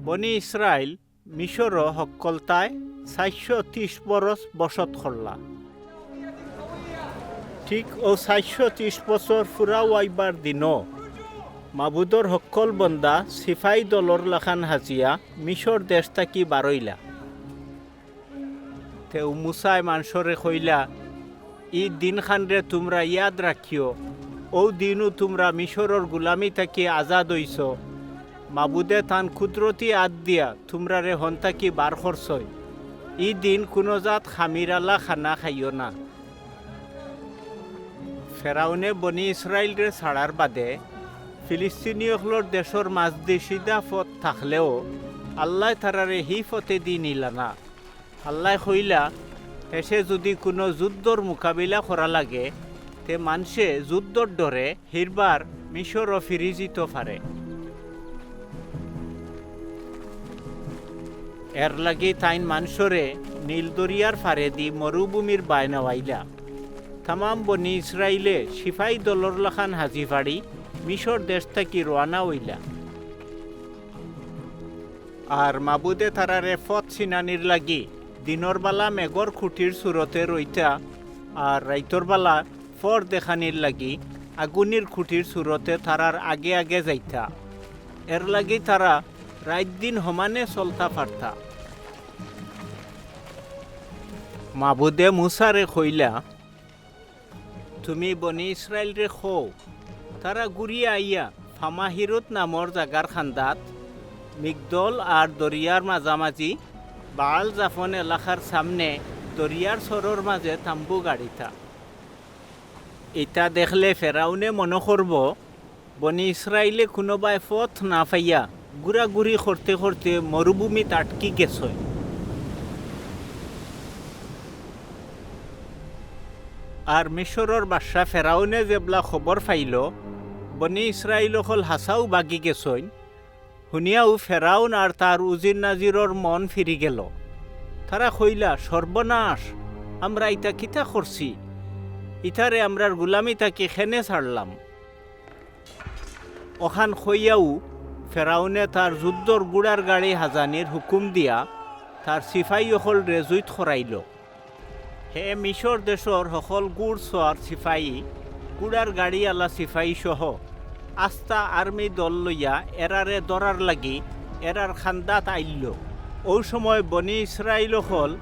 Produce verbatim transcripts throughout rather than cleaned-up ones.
বনি ইসরাইল মিশরো হক্কলতায় চাইরশো তিশ বরস বসত করলা। ঠিক অউ চাইরশো তিশ বছর পুরা অইবার দিনো মাবুদর হক্কল বন্দা সিপাই দলর লাখান হাজিয়া মিশর দেশ থাকি বারইলা। তেউ মুসায় মানষরে কইলা, "ই দিনখানরে তুমরা ইয়াদ রাখিও, অউ দিনউ তুমরা মিশরর গুলামি থাকি আজাদ অইছো। মাবুদে তান কুদরতি আত দিয়া তুমরারে হন থাকি বার করছইন। ই দিন কুনু জাত খামিরালা খানা খাইও না।" ফেরাউনে বনি ইসরাইলরে ছাড়ার বাদে ফিলিস্তিনি অকলর দেশর মাজদি সিধা পথ থাকলেও আল্লায় তারারে হি পথেদি নিলা না। আল্লায় কইলা, হেষে যুদি কুনু যুদ্ধর মোকাবিলা করা লাগে, তে মানষে যুদ্ধর ডরে হিরবার মিশরো ফিরি যিতো পারে। এরলাগি তাইন মানষরে নীল দরিয়ার ফারেদি মরুভূমির বায় নেওয়াইলা। তামাম বনি ইসরাইলে সিপাই দলর লাখান হাজি ফাড়ি মিশর দেশ থাকি রওয়ানা অইলা। আর মাবুদে তারারে পথ চিনানির লাগি দিনর বালা মেঘর খুঁটির সুরতে রইতা, আর রাইতর বালা ফর দেখানির লাগি আগুনির খুঁটির সুরতে তারার আগে আগে যাইতা। এরলাগি তারা রাইত দিন হমানে চলতা পারতা। মাবুদে মুসারে কইলা, "তুমি বনি ইসরাইলরে কও, তারা ঘুরিয়া আইয়া ফামাহিরুত নামর জাগার খান্দাত, মিগদল আর দরিয়ার মাঝামাঝি, বাল জাফন এলাকার সামনে দরিয়ার সরর মাঝে তাম্বু গাড়িতা।" ইতা দেখলে ফেরাউনে মনো করবো, বনি ইসরাইলে কুনুবায় পথ না পাইয়া ঘুরাঘুরি করতে করতে মরুভূমিত আটকি গেছইন। আর মিশরর বাদশা ফেরাউনে যেবলা খবর পাইলো, বনি ইসরাইল অকল হাছাউ ভাগি গেছইন, হুনিয়াউ ফেরাউন আর তার উজির নাজিরর মন ফিরি গেলো। তারা কইলা, "সর্বনাশ, আমরা ইতা কিতা করছি? ইতারে আমরার গুলামি থাকি কেনে ছাড়লাম?" অখান কইয়াউ ফেরাউনে তার যুদ্ধর ঘুড়ার গাড়ি হাজানির হুকুম দিয়া তার সিপাই অকলরে জুইত খরাইলো। হে মিশর দেশর হকল ঘুড় সওয়ার সিপাই, ঘুড়ার গাড়িআলা সিপাই সহ আস্তা আর্মি দল লইয়া এরারে ধরার লাগি এরার খান্দাত আইল্লো। অউ সময় বনি ইসরাইল অকল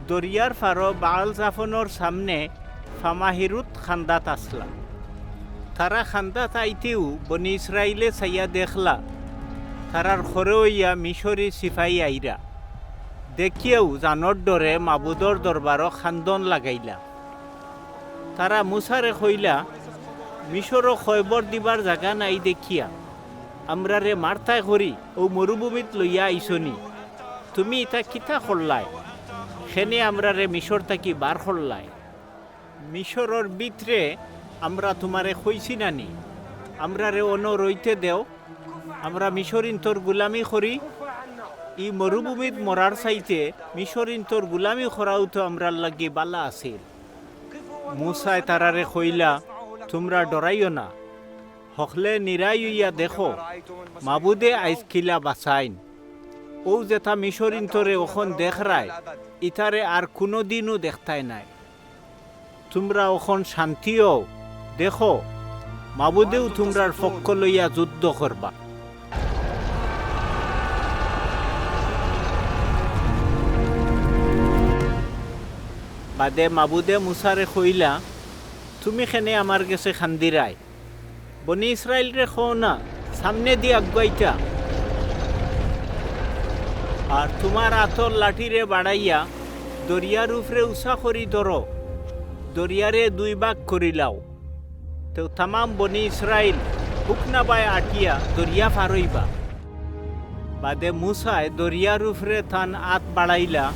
দরিয়ার ফারো বাল জাফনর সামনে ফামাহিরুত খান্দাত আছলা। তারা খান্দাত আইতেউ বনি ইসরাইলে চাইয়া দেখলা, তারার খরে অইয়া মিশরি সিপাই আইরা। দেখিয়াউ জানর ডরে মাবুদর দরবারো খান্দন লাগাইলা। তারা মুসারে কইলা, "মিশরো খয়বর দিবার জাগা নাই দেখিয়া আমরারে মারতায় করি অউ মরুভূমিত লইয়া আইছো নি? তুমি ইতা কিতা করলায়? কেনে আমরারে মিশর থাকি বার করলায়? মিশরর ভিতরে আমরা তুমারে কইছি না নি, আমরারে অনো রইতে দেও, আমরা মিশরিন্তর গুলামি করি? ই মরুভূমিত মরার চাইতে মিশরিন্তর গুলামি করাউ তো আমরার লাগি বালা আছিল।" মুসায় তারারে কইলা, "তুমরা ডরাইও না, হকলে নিরাই অইয়া দেখো, মাবুদে আইজ কিলা বাচাইন। অউ যেতা মিশরিন্তরে অখন দেখরায়, ইতারে আর কুনুদিনউ দেখতায় নায়। তুমরা অখন শান্তি অও, দেখো, মাবুদেউ তুমরার পক্ষ লইয়া যুদ্ধ করবা।" বাদে মাবুদে মুসারে কইলা, "তুমি কেনে আমার গেছে কান্দিরায়? বনি ইসরাইলরে কও না, সামনেদি আগুয়াইতা। আর তুমার আতর লাঠিরে বাড়াইয়া দরিয়ার উফরে উচা করি ধরো, দরিয়ারে দুই ভাগ করিলাও।" তেউ তামাম বনি ইসরাইল হুকনা বায় আটিয়া দরিয়া ফারইবা। বাদে মুসায় দরিয়ার উফরে তান আত বাড়াইলা,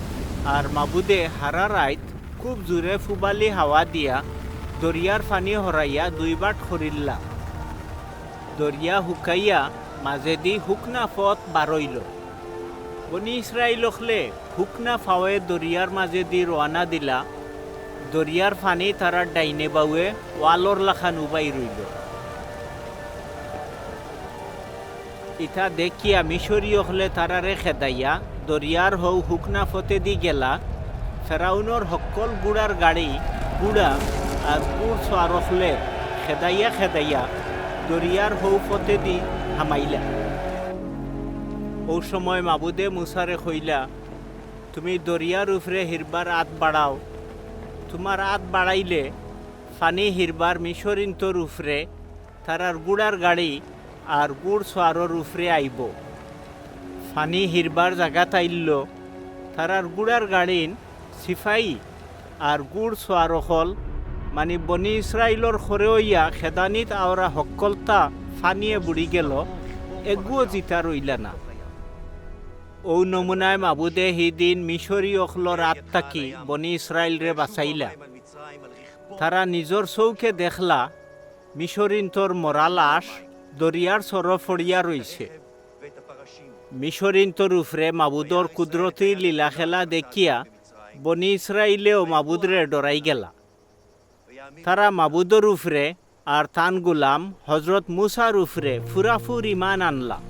আর মাবুদে হারা রাইত খুব জুরে ফুবালি হাওয়া দিয়া দরিয়ার ফানি হরাইয়া দুই বাট করিল্লা। দরিয়া হুকাইয়া মাজেদি হুকনা পথ বারইলো। বনি ইসরাইল অকলে হুকনা ফাওয়ে দরিয়ার মাজেদি রওয়ানা দিলা। দরিয়ার ফানি তারার ডাইনে বাউয়ে ওয়ালর লাখান উবাই রইলো। ইতা দেখিয়া মিশরী অকলে তারারে খেদাইয়া দরিয়ার হউ হুকনা ফতেদি গেলা। ফেরাউনর হক্কল ঘুড়ার গাড়ি, ঘুড়া আর ঘুড় সোয়ার অকলে খেদাইয়া খেদাইয়া দরিয়ার হউ ফতেদি হামাইলা। অউ সময় মাবুদে মুসারে কইলা, "তুমি দরিয়ার উপরে হিরবার আত বাড়াও। তুমার আত বাড়াইলে ফানি হিরবার মিশরিন্তর উপরে, তারার ঘুড়ার গাড়ি আর ঘুড় সোয়ারর উপরে আইবো। ফানি হিরবার জাগাত আইল্লো, তারার ঘুড়ার গাড়িন সিফাই আর ঘুড় সোয়ার অকল, মানি বনি ইসরাইলর খরে অইয়া খেদানিত আওরা হক্কলতা ফানিয়ে বুড়ি গেল, এগুও জিতা রইলা না।" অউ নমুনায় মাবুদে হিদিন মিশরী অকলর আত থাকি বনি ইসরাইলরে বাঁচাইলা। তারা নিজর চউখে দেখলা, মিশরিন্তর মরা লাশ দরিয়ার চরো ফড়িয়া রইছে। মিশরিন্তর উপরে মাবুদর কুদরতি লীলা খেলা দেখিয়া বনি ইসরাইলেও মাবুদরে ডরাই গেলা। তারা মাবুদর উপরে আর তান গুলাম হজরত মুসার উপরে ফুরাফুর ইমান আনলা।